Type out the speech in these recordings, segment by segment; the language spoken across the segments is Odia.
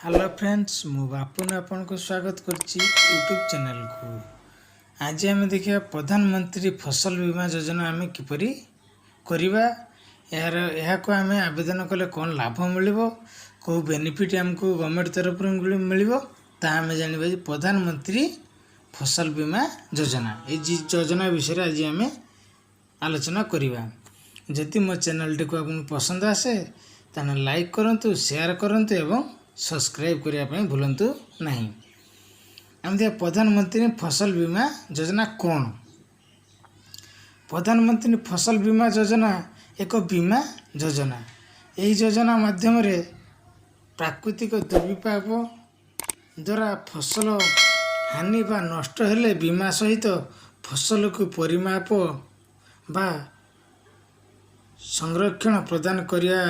ହ୍ୟାଲୋ ଫ୍ରେଣ୍ଡସ୍, ମୁଁ ବାପୁନ ଆପଣଙ୍କୁ ସ୍ୱାଗତ କରୁଛି ୟୁଟ୍ୟୁବ୍ ଚ୍ୟାନେଲକୁ। ଆଜି ଆମେ ଦେଖିବା ପ୍ରଧାନମନ୍ତ୍ରୀ ଫସଲ ବୀମା ଯୋଜନା ଆମେ କିପରି କରିବା, ଏହାକୁ ଆମେ ଆବେଦନ କଲେ କ'ଣ ଲାଭ ମିଳିବ, କେଉଁ ବେନିଫିଟ୍ ଆମକୁ ଗଭର୍ଣ୍ଣମେଣ୍ଟ ତରଫରୁ ମିଳିବ, ତାହା ଆମେ ଜାଣିବା ଯେ ପ୍ରଧାନମନ୍ତ୍ରୀ ଫସଲ ବୀମା ଯୋଜନା, ଏଇ ଯୋଜନା ବିଷୟରେ ଆଜି ଆମେ ଆଲୋଚନା କରିବା। ଯଦି ମୋ ଚ୍ୟାନେଲଟିକୁ ଆପଣଙ୍କୁ ପସନ୍ଦ ଆସେ, ତାହେଲେ ଲାଇକ୍ କରନ୍ତୁ, ସେୟାର କରନ୍ତୁ ଏବଂ ସବସ୍କ୍ରାଇବ୍ କରିବା ପାଇଁ ଭୁଲନ୍ତୁ ନାହିଁ। ଆମେ ଦେଖିବା ପ୍ରଧାନମନ୍ତ୍ରୀ ଫସଲ ବୀମା ଯୋଜନା କ'ଣ। ପ୍ରଧାନମନ୍ତ୍ରୀ ଫସଲ ବୀମା ଯୋଜନା ଏକ ବୀମା ଯୋଜନା। ଏହି ଯୋଜନା ମାଧ୍ୟମରେ ପ୍ରାକୃତିକ ଦୁର୍ବିପାକ ଦ୍ୱାରା ଫସଲ ହାନି ବା ନଷ୍ଟ ହେଲେ ବୀମା ସହିତ ଫସଲକୁ ପରିମାପ ବା ସଂରକ୍ଷଣ ପ୍ରଦାନ କରିବା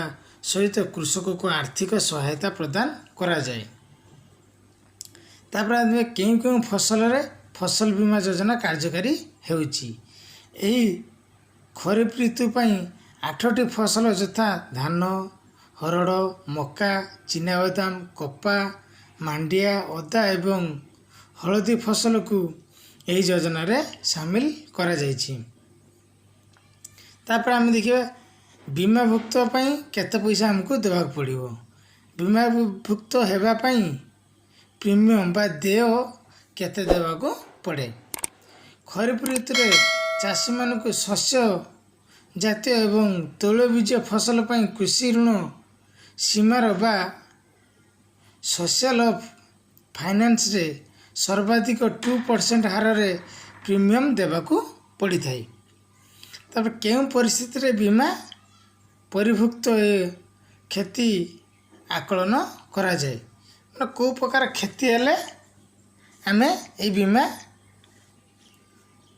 ସହିତ କୃଷକକୁ ଆର୍ଥିକ ସହାୟତା ପ୍ରଦାନ କରାଯାଏ। ତାପରେ ଆମେ କେଉଁ କେଉଁ ଫସଲରେ ଫସଲ ବୀମା ଯୋଜନା କାର୍ଯ୍ୟକାରୀ ହେଉଛି। ଏହି ଖରିଫ ଋତୁ ପାଇଁ ଆଠଟି ଫସଲ ଯଥା ଧାନ, ହରଡ଼, ମକା, ଚିନାବାଦାମ, କପା, ମାଣ୍ଡିଆ, ଅଦା ଏବଂ ହଳଦୀ ଫସଲକୁ ଏହି ଯୋଜନାରେ ସାମିଲ କରାଯାଇଛି। ତାପରେ ଆମେ ଦେଖିବା ବୀମାଭୁକ୍ତ ପାଇଁ କେତେ ପଇସା ଆମକୁ ଦେବାକୁ ପଡ଼ିବ। ବୀମାଭୁକ୍ତ ହେବା ପାଇଁ ପ୍ରିମିୟମ୍ ବା ଦେୟ କେତେ ଦେବାକୁ ପଡ଼େ? ଖରିଫ ଋତୁରେ ଚାଷୀମାନଙ୍କୁ ଶସ୍ୟ ଜାତୀୟ ଏବଂ ତୈଳବୀଜ ଫସଲ ପାଇଁ କୃଷି ଋଣ ସୀମାର ବା ସୋସିଆଲ ଅଫ୍ ଫାଇନାନ୍ସରେ ସର୍ବାଧିକ 2% ହାରରେ ପ୍ରିମିୟମ୍ ଦେବାକୁ ପଡ଼ିଥାଏ। ତାପରେ କେଉଁ ପରିସ୍ଥିତିରେ ବୀମା ପରିଭୁକ୍ତ କ୍ଷତି ଆକଳନ କରାଯାଏ? ମାନେ କେଉଁ ପ୍ରକାର କ୍ଷତି ହେଲେ ଆମେ ଏଇ ବୀମା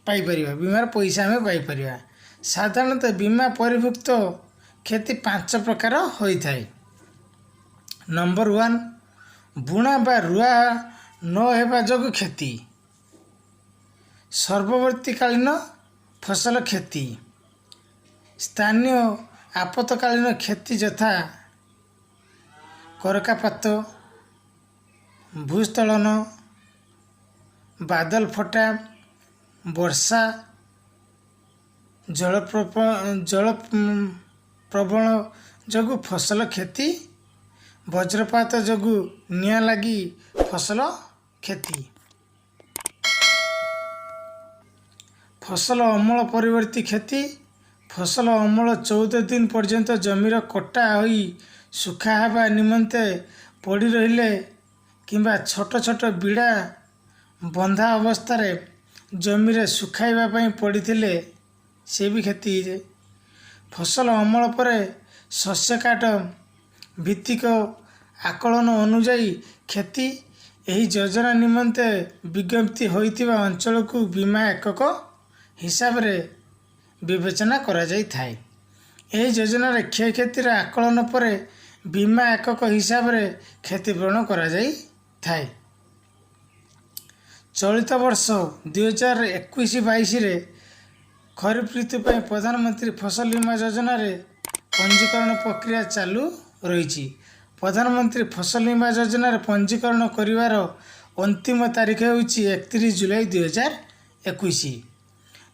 ପାଇପାରିବା, ବୀମାର ପଇସା ଆମେ ପାଇପାରିବା? ସାଧାରଣତଃ ବୀମା ପରିଭୁକ୍ତ କ୍ଷତି ପାଞ୍ଚ ପ୍ରକାର ହୋଇଥାଏ। ନମ୍ବର 1, ବୁଣା ବା ରୁଆ ନ ହେବା ଯୋଗୁଁ କ୍ଷତି, ସର୍ବବର୍ତ୍ତୀକାଳୀନ ଫସଲ କ୍ଷତି, ସ୍ଥାନୀୟ ଆପତ୍ତକାଳୀନ କ୍ଷତି ଯଥା କରକାପାତ, ଭୂସ୍ଖଳନ, ବାଦଲ ଫଟା ବର୍ଷା, ଜଳ ପ୍ରବଣ ଯୋଗୁଁ ଫସଲ କ୍ଷତି, ବଜ୍ରପାତ ଯୋଗୁଁ ନିଆଁ ଲାଗି ଫସଲ କ୍ଷତି। ଫସଲ ଅମଳ ପରବର୍ତ୍ତୀ କ୍ଷତି, ଫସଲ ଅମଳ 14 ଦିନ ପର୍ଯ୍ୟନ୍ତ ଜମିର କଟା ହୋଇ ଶୁଖା ହେବା ନିମନ୍ତେ ପଡ଼ି ରହିଲେ କିମ୍ବା ଛୋଟ ଛୋଟ ବିଡ଼ା ବନ୍ଧା ଅବସ୍ଥାରେ ଜମିରେ ଶୁଖାଇବା ପାଇଁ ପଡ଼ିଥିଲେ ସେ ବି କ୍ଷତି ହେଇଯାଏ। ଫସଲ ଅମଳ ପରେ ଶସ୍ୟ କାଟ ଭିତ୍ତିକ ଆକଳନ ଅନୁଯାୟୀ କ୍ଷତି। ଏହି ଯୋଜନା ନିମନ୍ତେ ବିଜ୍ଞପ୍ତି ହୋଇଥିବା ଅଞ୍ଚଳକୁ ବୀମା ଏକକ ହିସାବରେ ବିବେଚନା କରାଯାଇଥାଏ। ଏହି ଯୋଜନାରେ କ୍ଷୟକ୍ଷତିର ଆକଳନ ପରେ ବୀମା ଏକକ ହିସାବରେ କ୍ଷତିପୂରଣ କରାଯାଇଥାଏ। ଚଳିତ ବର୍ଷ 2021-22ରେ ଖରିଫ ଋତୁ ପାଇଁ ପ୍ରଧାନମନ୍ତ୍ରୀ ଫସଲ ବୀମା ଯୋଜନାରେ ପଞ୍ଜୀକରଣ ପ୍ରକ୍ରିୟା ଚାଲୁ ରହିଛି। ପ୍ରଧାନମନ୍ତ୍ରୀ ଫସଲ ବୀମା ଯୋଜନାରେ ପଞ୍ଜୀକରଣ କରିବାର ଅନ୍ତିମ ତାରିଖ ହେଉଛି 31 ଜୁଲାଇ 2021।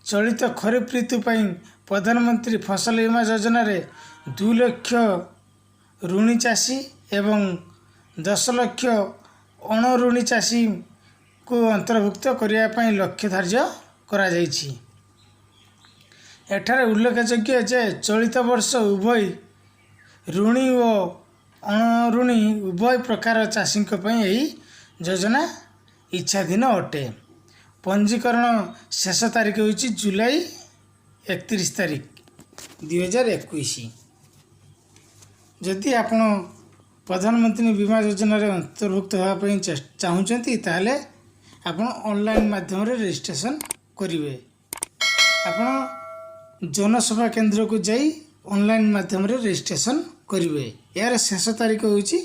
ଚଳିତ ଖରିଫ ଋତୁ ପାଇଁ ପ୍ରଧାନମନ୍ତ୍ରୀ ଫସଲ ବୀମା ଯୋଜନାରେ 2 ଲକ୍ଷ ଋଣୀ ଚାଷୀ ଏବଂ 10 ଲକ୍ଷ ଅଣଋଣୀ ଚାଷୀଙ୍କୁ ଅନ୍ତର୍ଭୁକ୍ତ କରିବା ପାଇଁ ଲକ୍ଷ୍ୟ ଧାର୍ଯ୍ୟ କରାଯାଇଛି। ଏଠାରେ ଉଲ୍ଲେଖଯୋଗ୍ୟ ଯେ ଚଳିତ ବର୍ଷ ଉଭୟ ଋଣୀ ଓ ଅଣଋଣୀ ଉଭୟ ପ୍ରକାର ଚାଷୀଙ୍କ ପାଇଁ ଏହି ଯୋଜନା ଇଚ୍ଛାଧୀନ ଅଟେ। ପଞ୍ଜୀକରଣ ଶେଷ ତାରିଖ ହେଉଛି ଜୁଲାଇ 31 ତାରିଖ 2021। ଯଦି ଆପଣ ପ୍ରଧାନମନ୍ତ୍ରୀ ବୀମା ଯୋଜନାରେ ଅନ୍ତର୍ଭୁକ୍ତ ହେବା ପାଇଁ ଚାହୁଁଛନ୍ତି, ତାହେଲେ ଆପଣ ଅନଲାଇନ୍ ମାଧ୍ୟମରେ ରେଜିଷ୍ଟ୍ରେସନ୍ କରିବେ। ଆପଣ ଜନସେବା କେନ୍ଦ୍ରକୁ ଯାଇ ଅନଲାଇନ୍ ମାଧ୍ୟମରେ ରେଜିଷ୍ଟ୍ରେସନ୍ କରିବେ। ଏହାର ଶେଷ ତାରିଖ ହେଉଛି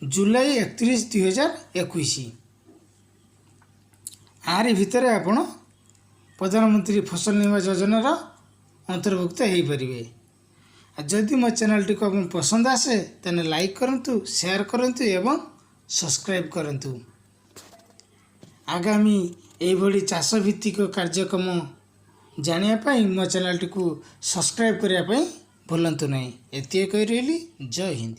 ଜୁଲାଇ 31 2021। ଆରି ଭିତରେ ଆପଣ ପ୍ରଧାନମନ୍ତ୍ରୀ ଫସଲ ବୀମା ଯୋଜନାର ଅନ୍ତର୍ଭୁକ୍ତ ହେଇପାରିବେ। ଆଉ ଯଦି ମୋ ଚ୍ୟାନେଲଟିକୁ ଆପଣଙ୍କୁ ପସନ୍ଦ ଆସେ, ତାହେଲେ ଲାଇକ୍ କରନ୍ତୁ, ସେୟାର କରନ୍ତୁ ଏବଂ ସବସ୍କ୍ରାଇବ୍ କରନ୍ତୁ। ଆଗାମୀ ଏଇଭଳି ଚାଷ ଭିତ୍ତିକ କାର୍ଯ୍ୟକ୍ରମ ଜାଣିବା ପାଇଁ ମୋ ଚ୍ୟାନେଲଟିକୁ ସବସ୍କ୍ରାଇବ୍ କରିବା ପାଇଁ ଭୁଲନ୍ତୁ ନାହିଁ। ଏତିକି କହି ରହିଲି। ଜୟ ହିନ୍ଦ।